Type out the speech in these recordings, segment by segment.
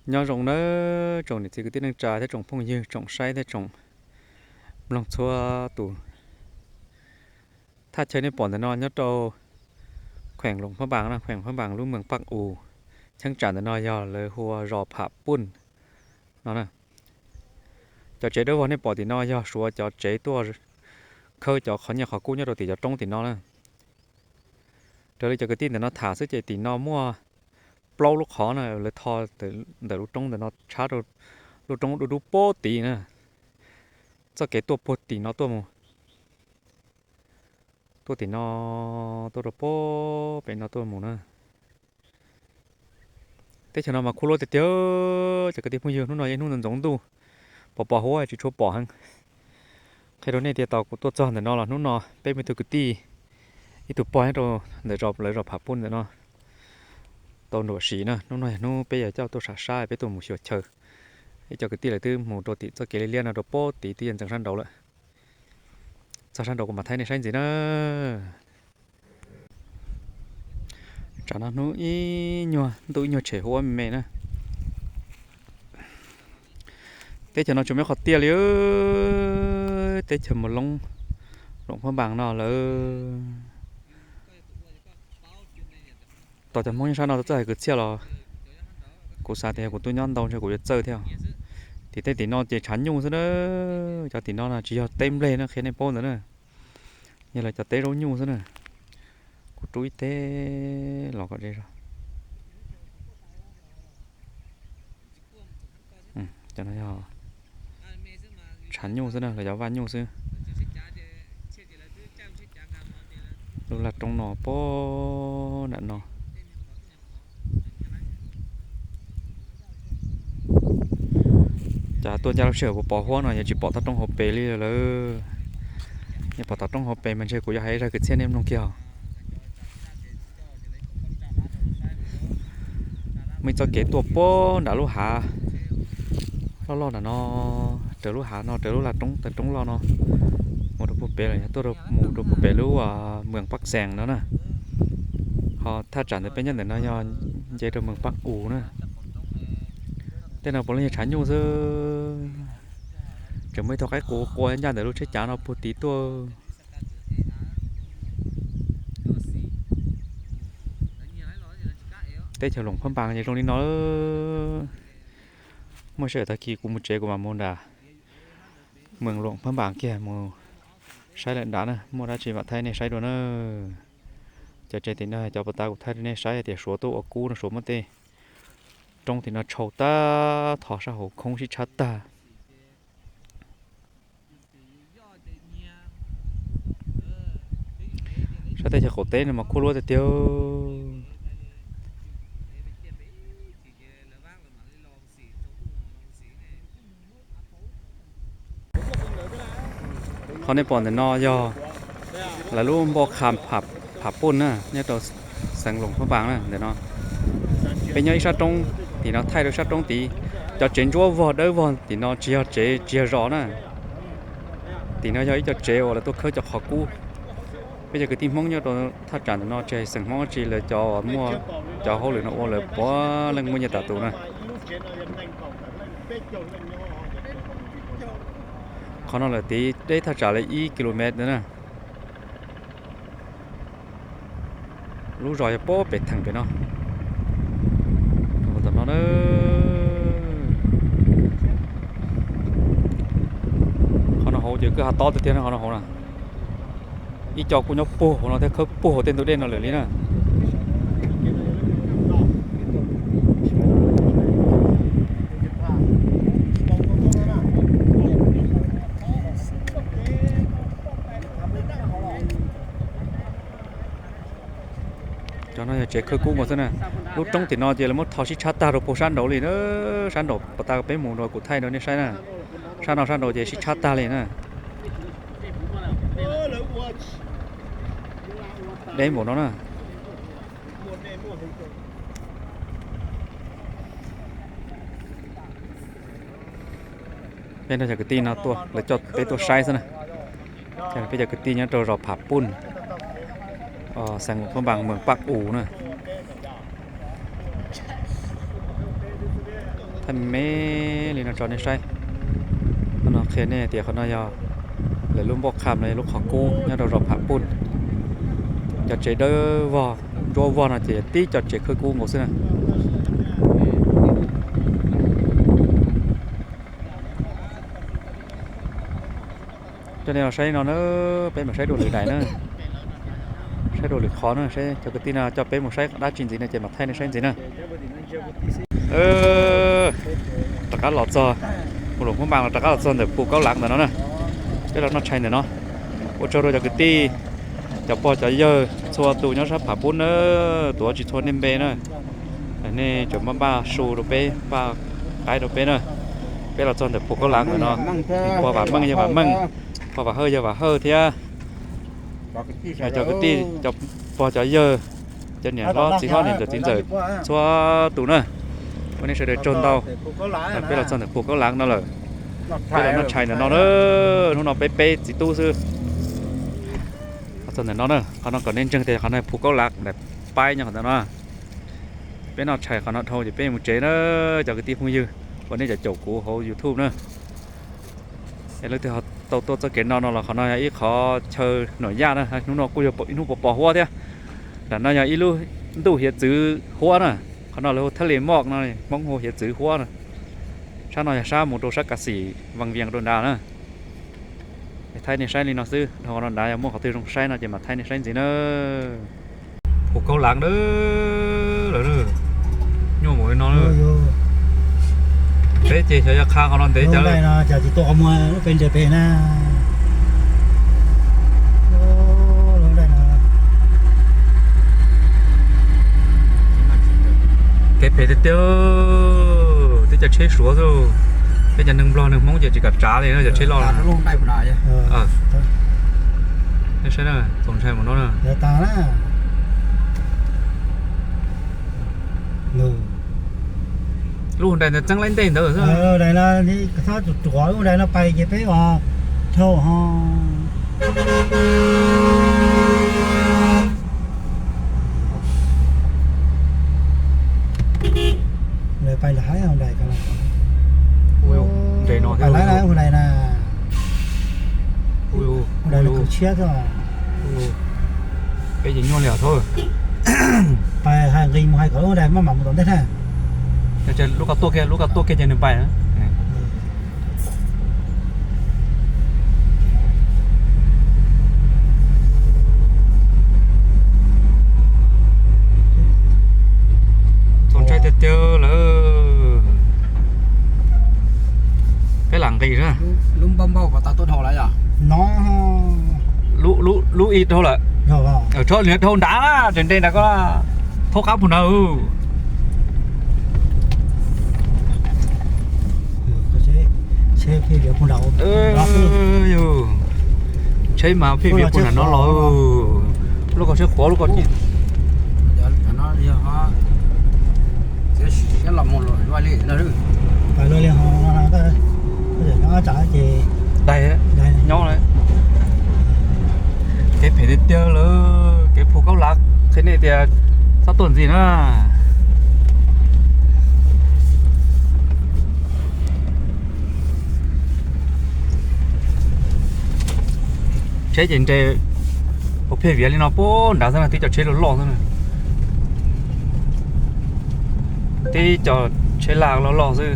Nyob zoo nawb tsoom niam txiv kwv tij neej tsa thiab tsoom phooj ywg tsoom saib thiab tsoom mloog txhua tus. Thaj chaw nej pom ntawm no nyob rau kheem Luam Phab Npas no, kheem Phab Npas lub moos Paj Us. Cheeb tsam ntawm no yog lawv hu ua zos Pham Puj no na. Cov tsev dawb vog nej pom tim no yog suav cov tsev tuaj khawb cov qhov nyiaj qhov kub nyob rau tim cov roob tim no na. Raws li cov kwv tij ntawm no tham xwb ces tim no muaj plaub lub qhov na, lawv tho ntawm lub roob ntawm no tshab rau lub roob dub dub puag tid na. Txoj kev tuaj puag tim no tuaj mus, tuaj tim no, tuaj rau puag pem no tuaj mus na. Teb chaws no mas khuab luab tiag tiag. Cov kwv tij phooj ywg, hnub no yog ib hnub ntxoov ntxoov ntuj, pos pos huab tsis tshua pom heev. Qhia rau nej tias tau kuv tuaj txog ntawm no los hnub no peb muaj ib tug kwv tij, ib tug pog nyob rau ntawm lawv zos Pham Puj ntawm no tau nruam sim na. Hnub no yog hnub peb yuav coj tuaj sam sab, peb tuaj mus xyuas chaw. Ib co kwv tij lawv twb mus rau tim txoj kev liab liab no rau puag tid twb yuav ntxeev sab nraud lawm. Txog sab nraud kuv mam thaij nej saib ntxiv na. Tsam no hnub ib nyuag ntuj ib nyuag tshem huab me me na. Teb chaws no tsis muaj qhov tiaj li. Teb chaws Mus Loob, Luam Phab Npas no lawm. Tos cov Hmoob nyob sab no txawj hais kwv txhiaj los kuv xav tias yog kuv tuaj nyob ntau ntshe kuv yuav txawj thiab. Tim tej tim no ces tshav nyuj xwb na. Cov tim no no tsis yog teb nplej na, qhia nej paub ntawd na. Yog lawv cov teb zaub nyuj xwb na. Kuv rub ib teb los kom ze zog. Cov no yog tshav nyuj xwb na, lawv cov vaj nyuj xwb. Lub laj roob no puag nram no. Cas tuaj ncaj lub sij hawm pos pos huab no yuav tsis pom toj roob hauv pes li lawm. Yog pom toj roob hauv pes mas ntshe kuv yuav hais zaj kwv txhiaj nej mloog kiag os. Muaj ib txoj kev tuaj puag nram lub hav loj loj nram no, raws lub hav no, raws lub laj roob taw roob loj no mus rau puag pem lawm, yog tuaj mus rau puag pem lub moos Paj Xees no na. Ho thaj tsam ntawm peb nyob ntawm no yog nce rau moos Paj Us na. Tej no puav leej yog tshav nyuj xwb. Tseem muaj ib tug qaib qus qua ncaj ntawm lub tsheb cav no puag tid tuaj. Teb chaws Luam Phab Npas ces zoo li no. Muaj sij hawm tag kis kuv mus tsev kuv mam mus nram moos Luam Phab Npas kiag mus saib lawm nrad na, muaj dab tsi mam thaij nej saib dua na. Cov tsev tim no cov puag ta kuv thaij rau nej saib hais tias suav tuaj ua kub no, suav muab tej roob tim no tshau tag, thov sab hauv khoob sib tshab tag. Sab teb chaws qaum teb no mas khuab luab tiag tiag. Qhov nej pom ntawm no yog lawv lub npoj qha Pham Puj na, nyob rau xeev Luam Phab Npas na ntawm no. Peb nyob ib sab roob, tim no thaij rau sab roob tid. Cov tsev ntsuab vog dawb vog tim no tsis yog tsev, tsis yog zos na. Tim no yog ib co tsev uas lawv tuaj khawb cov qhov kub. Peb cov kwv tij Hmoob nyob rau thaj tsam ntawm no tsis hais xeem Hmoob tsi, lawv cov uas muaj cov hauj lwm no ua lawv puav leej muaj nyiaj tas tus na. Qhov no lawm tid deb thaj tsam li ib ki lo mev ntawd na. Lub zos yog puag pem theem pem no. Tom no na, qhov no hauv ces kwj ha tob tiag tiag na, qhov no hauv na. Ib co kuj nyob puag hauv no thiab, khawb puag hauv tej ntug dej no lawm li na. Cov no yog tsev khawb kub nkaus xwb na. Lub roob tim no ces lawv muab tho sib tshab tag rau puag sab nraud li na. Sab nraud pas tas peb mus rau kuv thaij rau nej saib na. Sab no sab nraud ces sib tshab tag li na. Deb npaum no na. Peb nrog cov kwv tij no tuaj, lawv coj peb tuaj saib xwb na. Peb cov kwv tij nyob rau zos Pham Puj, xeev Luam Phab Npas, moos Paj Us na. Me li no tso nej saib. Qhov no qhia nej tias qhov no yog lawv lub npauj qha los yog lub qhov kub nyob rau zos Pham Puj. Cov tsev dawb vog ntsuab vog no ces tib cov tsev khawb kub nkaus xwb na. Coj nej los saib no na, peb mam saib dua lwm daim na, saib dua lwm qhov na, saib cov kwv tij no coj peb mus saib dab tsi ntxiv no ces mam thaij nej saib ntxiv na. Rov qab los txog, mus lus Hmoob Npas los rov qab los txog ntawm Phu Kaub Lav ntawm no na. Peb los noj tshais ntawm no. Ua tsaug rau cov kwv tij, cov pog cov yawg txhua tus nyob sab Pham Puj na, tuav tsis txhua nej npe na. Nej tseem npaj npaj su rau peb, npaj qaib rau peb na. Peb los txog ntawm Phu Kaub Lav ntawm no, pog Vam Meej yawg Vam Meej, pog Vam Hawj yawg Vam Hawj thiab cov kwv tij, cov pog cov yawg, cov niam hlob txiv hlob niam ntxawm txiv ntxawm txhua tus na. Ua nej sawv daws tsaug ntau. Peb los txog ntawm Phu Kaub Lav no lawm, peb los noj tshais ntawm no na. Hnub no peb peb txiv tub xwb. Los txog ntawm no na, qhov no kom nej ntseeg tias qhov no Phu Kaub Lav nram paib nyob qhov ntawm no. Peb noj tshais qhov no dhau ces peb mus tsev na, cov kwv tij phooj ywg uas nej cov caum kuv hauv YouTube na. Es leej twg ho tau tuaj txoj kev no no los qhov no yog ib qhov chaw nuam yaj na, hnub no kuj yog ib hnub pos pos huab thiab. Nram no yog ib lub ntuj hiav txwv huab na, qhov no lawv hu thaj li moj no, Hmoob hu hiav txwv huab na. Sab no yog sab mus rau sab Kav Xim Vaj Vias rau nrad na. Thaij nej saib li no xwb, dhau qhov no nrad yog muaj qhov twg zoo saib no ces mam thaij nej saib ntxiv na. Phu Kaub Lav na, lawv nyuaj npaum li no. Peb ces xyov yog qha qhov no ntev cas. Lub nplej no cas tsis tuaj qhov muag lub pes ntses pem na. Lub nplej no kev phem tiag tiag, tib cov tsheb Suav xwb, peb cov neeg Nplog neeg Hmoob ces tsis kam tsav li no cov tsheb loj. Nej saib na, txaus ntshai mus no na. Lub hauv dais ntawd txeeb laib ntej ntawd xwb. Lub hauv dais no pais ces peb os dhau ho. Lawv pais lawm haib hauv dais ko. Pais lawm hauv dais na. Hauv dais lawv kws tshiab xwb. Peb ces nyuaj li os thauj. Pais hais nqis mus hais kom lub hauv dais maj mam mus tom ntej na. Lub ko tuaj kiag, lub ko tuaj kiag ces nws pais. Txaus ntshai tiag tiag lawm. Peb lam nqis na. Lub npauj npauj kom tau tuaj dhau lawm yog? No. Lub ib dhau lawm. Dhau nrad na, nres nres nrad ko, thaub qab puag nrad. Tsheb mas phij viav puag nram no los. Lub ko tsheb qhuav lub ko. Daig nyob. Kev phem tiag tiag lawm, kev Phu Kaub Lav, qhia nej tias txhob tuaj ntxiv na. Tsheb ces nres ua phej viav li no puag nrad xwb na, tib co tsheb loj loj xwb na. Tib co tsheb laj loj loj xwb,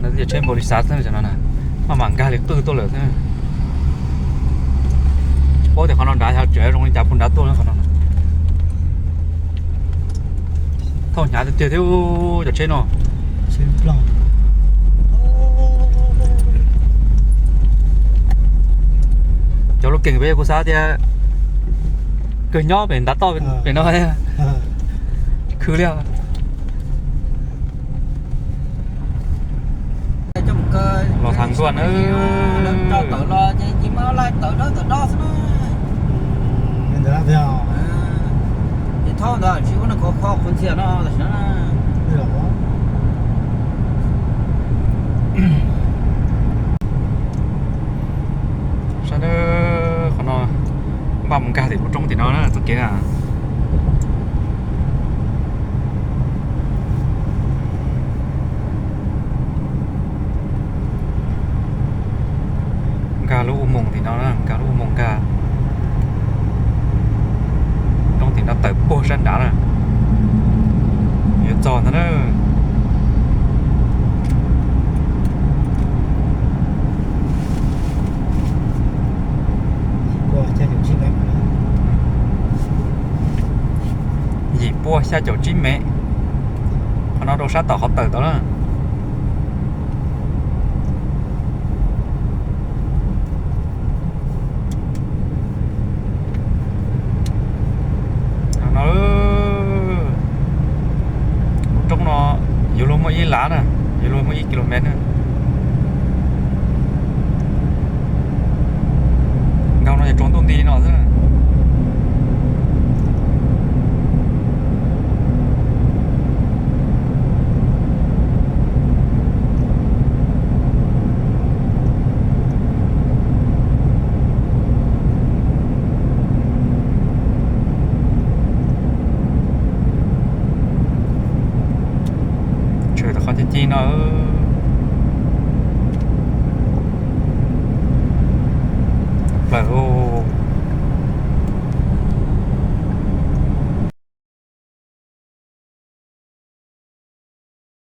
tib co tsheb npaum li xav xwb no, maj mam nkag li qwj tuaj lawm xwb. Tsis paub tias qhov no nrad xyov tseem zoo li cas puag nrad tuaj qhov no. Thauj hnyav tiag tiag thiab cov tsheb no. Cov lub keem peb kuv xav tias kawg nyob pem ntav toj pem no. Khwv li. Los thav nkuaj na. Saib na, qhov no npaj mus nkag tim lub roob tim no na txoj kev na. Ntag na. Yim pua xya caum tsib mev. Qhov no rau sab tom qhov tawm tod na. No, lub roob no yuav luag muaj ib lav na, yuav luag muaj ib kilomev na. Nkauj no yog tsaus ntuj nti no xwb. Tshwm rau qhov ci ci no. Plawg lauj.